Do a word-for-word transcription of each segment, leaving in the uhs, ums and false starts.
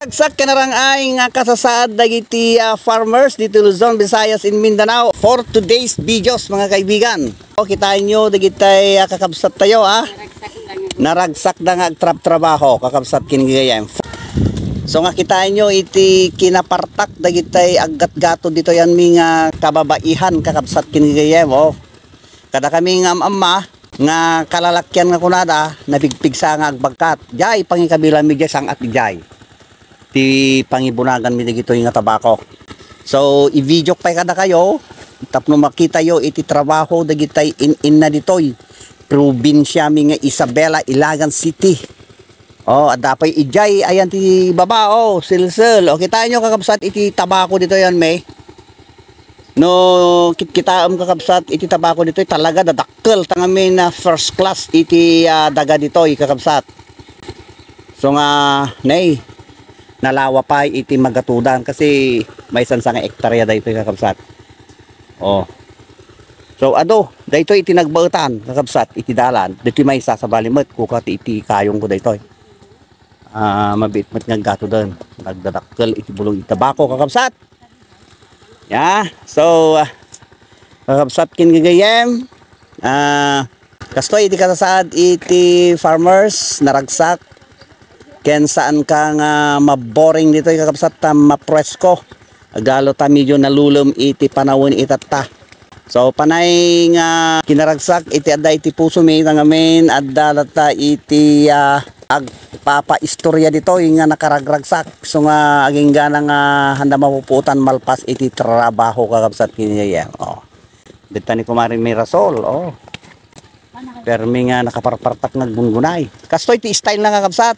Agsak kanarang-ay nga kasasaad dagiti, ah, farmers dito Luzon, Visayas, in Mindanao for today's videos, mga kaibigan. O, kitaenyo dagitay, ah, kakabsat tayo, ah. Naragsak da nga agtrab-trabaho, kakabsat ken gagayyem. So nga kitaenyo iti kinapartak dagitay aggatgatod ditoy ayanmi nga kababaihan, kakabsat ken gagayyem, o. Kada kami nga am-amma nga kalalakian nga kunada, napigpigsa nga agbagkat. Jay, pangikabilanmi jay, sang-at jay ti pangibunaganmi dagitoy nga tabako. So, i-videok pay kadakayo tapno makitayo iti trabaho dagitay in-inna ditoy probinsiami nga Isabela, Ilagan City. O, adda pay idiay ayan ti baba, o, silsel. O, kitaenyo, kakabsat, iti tabako ditoy ayanmi. No, kit-, kitaem, kakabsat, iti tabako ditoy talaga dadakkel. Tangamin na first class iti, ah, daga ditoy, kakabsat. So nga, nay, nalawa pay iti magatudan kasi maysa nga hektarya daytoy, kakabsat. O. So, adu, daytoy iti nagbaetan, kakabsat, iti dalan. Ditoy maysa, sabali met, kuka ti iti kayongko daytoy. Ah, mabiit met nga aggatoden. Nagdadakkel iti bulong iti tabako, kakabsat. Ya, so, ah, kakabsat ken gagayyem, ah, kastoy iti kasasaad iti farmers, naragsak, ken saan ka nga maboring ditoy, kakabsat, ta mapresko. Agalo ta medyo nalulem iti panawen itatta. So, panay nga kinaragsak iti adda iti pusomi, tangamin, adda latta iti, ah, agpapaistorya ditoy nga nakaragragsak. So nga, aginggana nga handa mapupuotan malpas iti trabaho, kakabsat, ken gagayyem. O. Detta ni Kumare Mirasol, o. Permi nga nakaparpartak nga aggungunay. Kastoy ti style na, kakabsat.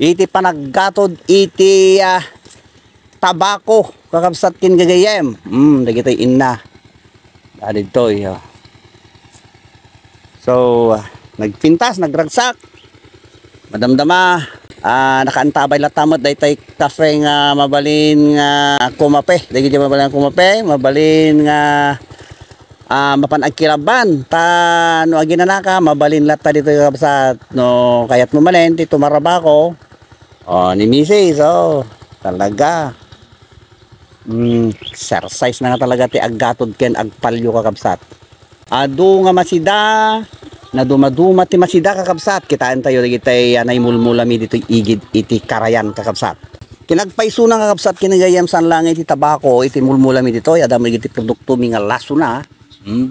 Iti panaggatod iti, ah, tabako, kakabsat ken gagayyem. Hmm, dagitoy inna. Adda ditoy, o. So, ah, nagpintas, nagragsak. Madamdama, ah, nakaantabay latta met daytoy kafe nga mabalin nga kumape. Dagiti mabalin nga kumape, mabalin nga, ah, mapan agkilabban. Ta no aginanaka, mabalin latta ditoy, kakabsat. No kayatmo manen ti tumarabako, o, ni misis, o, talaga. Mm, exercise na nga talaga ti aggatod ken agpalio, kakabsat. Adu nga masida, nadumaduma ti masida, kakabsat. Kitaentayo dagitay, ah, naimulmulami ditoy igid iti karayan, kakabsat. Kinagpaysona, kakabsat, ken gagayyem, saan laeng iti tabako iti mulmulami ditoy, adda met dagiti produktomi nga lasona. Hmm.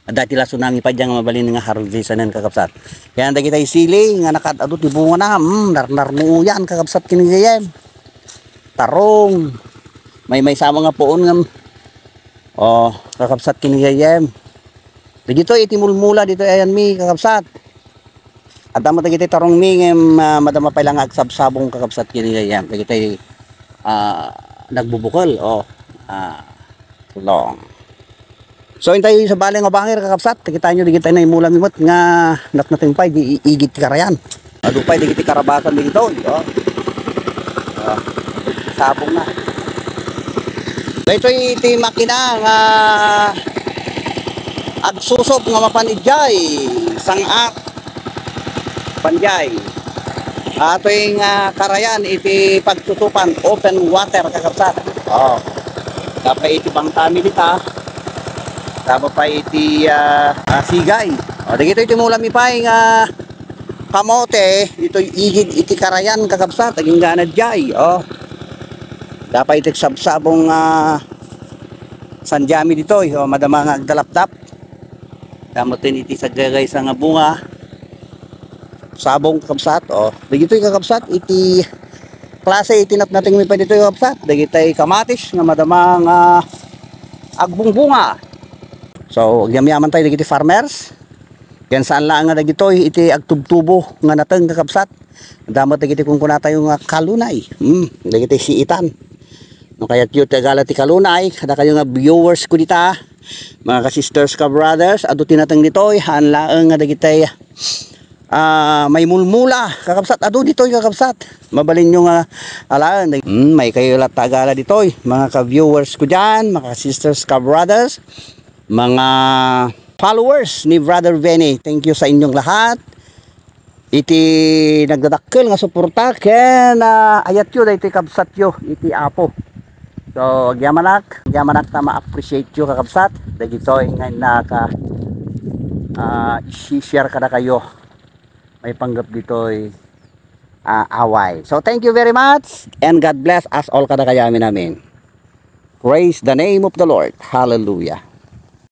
Adda ti lasonami pay diay nga mabalin nga harvestanen, kakabsat. Ken dagitay sili nga nakaad-adu ti bungana, mm, narnarnuoyan, kakabsat, ken gagayyem. Tarong. Maymaysa met nga puon nga, o, kakabsat, ken gagayyem. Dagitoy iti mulmula ditoy ayanmi, kakabsat. Adda met dagiti tarongmi ngem, ah, madama pay la nga agsabsabong, kakabsat, ken gagayyem. Dagitay, ah, nagbubukel, o. Ah, long. So, intayo sa bale nga bangir, kakabsat. Kitaenyo, dagitay naimulami met nga natnateng pay, di igid ti karayan. Adu pay dagiti karabasan dagitoy, o. Ah, sabong na. Daytoy iti makina nga agsusop nga mapan idiay, sang-at, pandiay. Atoy nga karayan iti pagsusupan, open water, kakabsat. O. Tapay iti bangtami dita. Tapay iti, ah, ah, sigay. O, dagitoy ti mulami pay nga kamote, ditoy igid iti karayan, kakabsat, aginggana diay, o. Dapay iti sabsabong, ah, sandiami ditoy, o, madama nga agdalapdap. Damoten iti saggagaysa nga bunga. Sabong, kakabsat, o. Dagitoy, kakabsat, iti klase iti natnatengmi pay ditoy, kakabsat. Dagitay kamatis nga madama nga agbungbunga. So, agyamyaman tayo dagiti farmers. Ken saan laeng nga dagitoy iti agtubtubo nga nateng, kakabsat. Adda met dagiti kunkunatayo nga kalunay. Hmm, dagiti siitan. No kayatyo ti agala ti kalunay, kadakayo nga viewers ko dita, mga ka-sisters, ka-brothers, adu ti nateng ditoy, haan laeng nga dagitay, ah, maimulmula, kakabsat, adu ditoy, kakabsat. Mabalinyo nga alaen, dag-, hmm, maikayo latta agala ditoy, mga ka-viewers ko diyan, mga ka-sisters, ka-brothers. Mga followers ni Brother Benny, thank you sa inyong lahat. iti nagdadakkel nga suporta ken, ah, ayatyo daytoy kabsatyo iti Apo. So, agyamanak, agyamanak ta ma-appreciate yo, kakabsat, dagitoy nga naka, ah, i-share kadakayo maipanggep ditoy, ah, away. So, thank you very much and God bless us all kadakayo. Amen, amen. Praise the name of the Lord. Hallelujah.